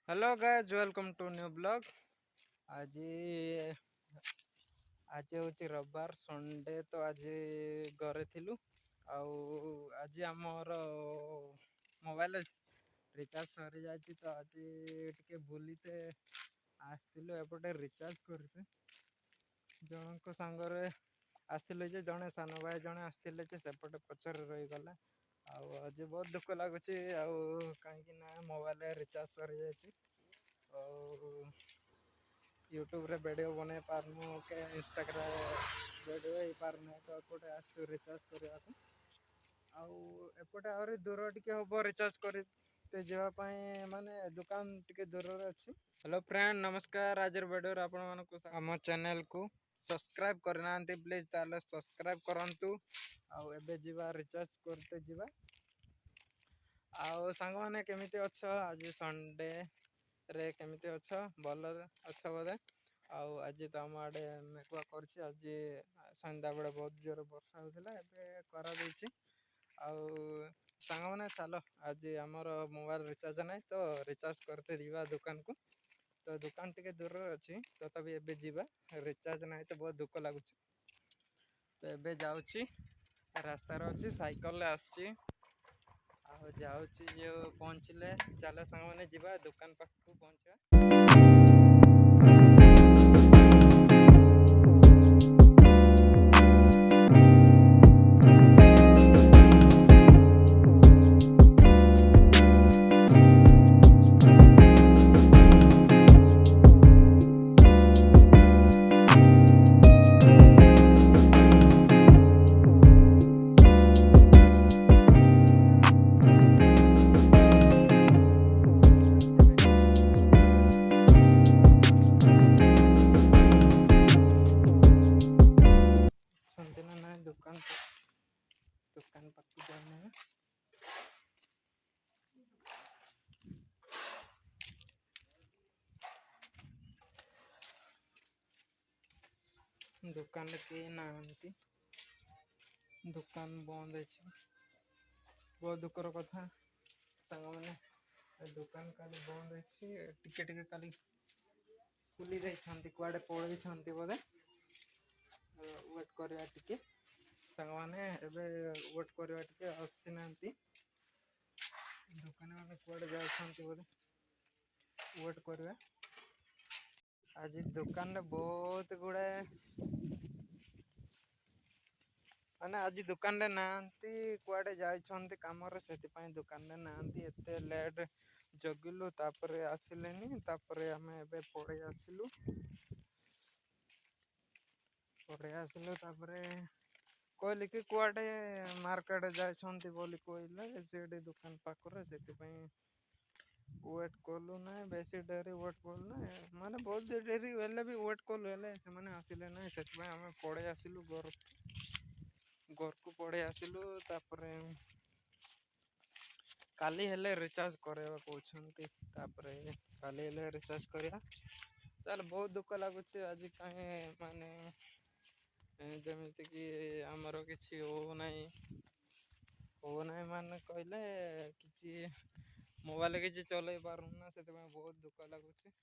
Hello guys, welcome to new vlog. ଆଜି ଆଜି ହେଉଛି ରବିବାର, ସଣ୍ଡେ। ତ ଆଜି ଘରେ ଥିଲୁ ଆଉ ଆଜି ଆମର ମୋବାଇଲ ରିଚାର୍ଜ ସରିଯାଇଛି। ତ ଆଜି ଟିକେ ବୁଲିତେ ଆସିଥିଲୁ ଏପଟେ ରିଚାର୍ଜ କରିତେ। ଜଣଙ୍କ ସାଙ୍ଗରେ ଆସିଥିଲୁ ଯେ ଜଣେ ସାନ ଭାଇ ଜଣେ ଆସିଥିଲେ ଯେ ସେପଟେ ପଛରେ ରହିଗଲା। ଆଉ ଆଜି ବହୁତ ଦୁଃଖ ଲାଗୁଛି ଆଉ କାହିଁକି ନା ମୋବାଇଲରେ ରିଚାର୍ଜ ସରିଯାଇଛି ଆଉ ୟୁଟ୍ୟୁବରେ ଭିଡ଼ିଓ ବନେଇ ପାରୁନୁ କି ଇନଷ୍ଟାଗ୍ରାମ ଭିଡ଼ିଓ ହେଇପାରୁନି। ତ ଏପଟେ ଆସିଛୁ ରିଚାର୍ଜ କରିବାକୁ ଆଉ ଏପଟେ ଆହୁରି ଦୂର ଟିକେ ହବ ରିଚାର୍ଜ କରିତେ ଯିବା ପାଇଁ, ମାନେ ଦୋକାନ ଟିକେ ଦୂରରେ ଅଛି। ହ୍ୟାଲୋ ଫ୍ରେଣ୍ଡ, ନମସ୍କାର। ଆଜିର ଭିଡ଼ିଓରେ ଆପଣମାନଙ୍କୁ, ଆମ ଚ୍ୟାନେଲକୁ ସବସ୍କ୍ରାଇବ୍ କରିନାହାନ୍ତି, ପ୍ଲିଜ୍ ତାହେଲେ ସବସ୍କ୍ରାଇବ୍ କରନ୍ତୁ। ଆଉ ଏବେ ଯିବା, ରିଚାର୍ଜ କରିତେ ଯିବା। ଆଉ ସାଙ୍ଗମାନେ, କେମିତି ଅଛ? ଆଜି ସଣ୍ଡେରେ କେମିତି ଅଛ? ଭଲ ଅଛ ବୋଧେ। ଆଉ ଆଜି ତ ଆମ ଆଡ଼େ ମେଘୁଆ କରିଛି। ଆଜି ସନ୍ଧ୍ୟାବେଳେ ବହୁତ ଜୋରେ ବର୍ଷା ହେଉଥିଲା, ଏବେ ଖରା ଦେଇଛି। ଆଉ ସାଙ୍ଗମାନେ, ଚାଲ, ଆଜି ଆମର ମୋବାଇଲ ରିଚାର୍ଜ ନାହିଁ ତ ରିଚାର୍ଜ କରିତେ ଯିବା ଦୋକାନକୁ। ତ ଦୋକାନ ଟିକେ ଦୂରରେ ଅଛି, ତଥାପି ଏବେ ଯିବା। ରିଚାର୍ଜ ନାହିଁ ତ ବହୁତ ଦୁଃଖ ଲାଗୁଛି। ତ ଏବେ ଯାଉଛି, ରାସ୍ତାରେ ଅଛି, ସାଇକେଲରେ ଆସିଛି ଆଉ ଯାଉଛି। ଯେଉଁ ପହଞ୍ଚିଲେ, ଚାଲ ସାଙ୍ଗମାନେ, ଯିବା ଦୋକାନ ପାଖକୁ ପହଞ୍ଚିବା। ଅଛନ୍ତି ନା ନାଇଁ ଦୋକାନ, ଦୋକାନ ପାଖକୁ ଯାଇନି ନା। ଦୋକାନରେ କେହି ନାହାନ୍ତି, ଦୋକାନ ବନ୍ଦ ଅଛି। ବହୁତ ଦୁଃଖର କଥା ସାଙ୍ଗମାନେ, ଦୋକାନ କାଲି ବନ୍ଦ ଅଛି। ଟିକେ ଟିକେ କାଲି ଖୋଲି ଯାଇଛନ୍ତି, କୁଆଡ଼େ ପଳେଇଛନ୍ତି ବୋଧେ। ୱେଟ୍ କରିବା ଟିକେ ସାଙ୍ଗମାନେ, ଏବେ ୱେଟ୍ କରିବା ଟିକେ। ଆସିନାହାନ୍ତି ଦୋକାନୀ ମାନେ, କୁଆଡ଼େ ଯାଉଛନ୍ତି ବୋଧେ। ୱେଟ୍ କରିବା। ଆଜି ଦୋକାନରେ ବହୁତ ଗୁଡ଼ାଏ, ମାନେ ଆଜି ଦୋକାନରେ ନାହାନ୍ତି, କୁଆଡ଼େ ଯାଇଛନ୍ତି କାମରେ, ସେଥିପାଇଁ ଦୋକାନରେ ନାହାନ୍ତି। ଏତେ ଲେଟ୍ ଜଗିଲୁ, ତାପରେ ଆସିଲେନି। ତାପରେ ଆମେ ଏବେ ପଳେଇ ଆସିଲୁ। ପଳେଇ ଆସିଲୁ, ତାପରେ କହିଲି କି କୁଆଡ଼େ ମାର୍କେଟ ଯାଇଛନ୍ତି ବୋଲି କହିଲେ ସେଇଠି ଦୋକାନ ପାଖରେ। ସେଥିପାଇଁ ୱେଟ୍ କଲୁ ନାହିଁ, ବେଶୀ ଡେରି ୱେଟ୍ କଲୁ ନାହିଁ, ମାନେ ବହୁତ ଡେରି ହେଲେ ବି ୱେଟ୍ କଲୁ, ହେଲେ ସେମାନେ ଆସିଲେ ନାହିଁ। ସେଥିପାଇଁ ଆମେ ପଳେଇ ଆସିଲୁ ଘରକୁ, ଘରକୁ ପଳେଇ ଆସିଲୁ। ତାପରେ କାଲି ହେଲେ ରିଚାର୍ଜ କରାଇବା କହୁଛନ୍ତି। ତାପରେ କାଲି ହେଲେ ରିଚାର୍ଜ କରିବା। ତାହେଲେ ବହୁତ ଦୁଃଖ ଲାଗୁଛି ଆଜି କାହିଁ, ମାନେ ଯେମିତିକି ଆମର କିଛି ହଉନାହିଁ। ହଉନାହିଁ ମାନେ କହିଲେ କିଛି ମୋବାଇଲ କିଛି ଚଲେଇ ପାରୁନୁ ନା, ସେଥିପାଇଁ ବହୁତ ଦୁଃଖ ଲାଗୁଛି।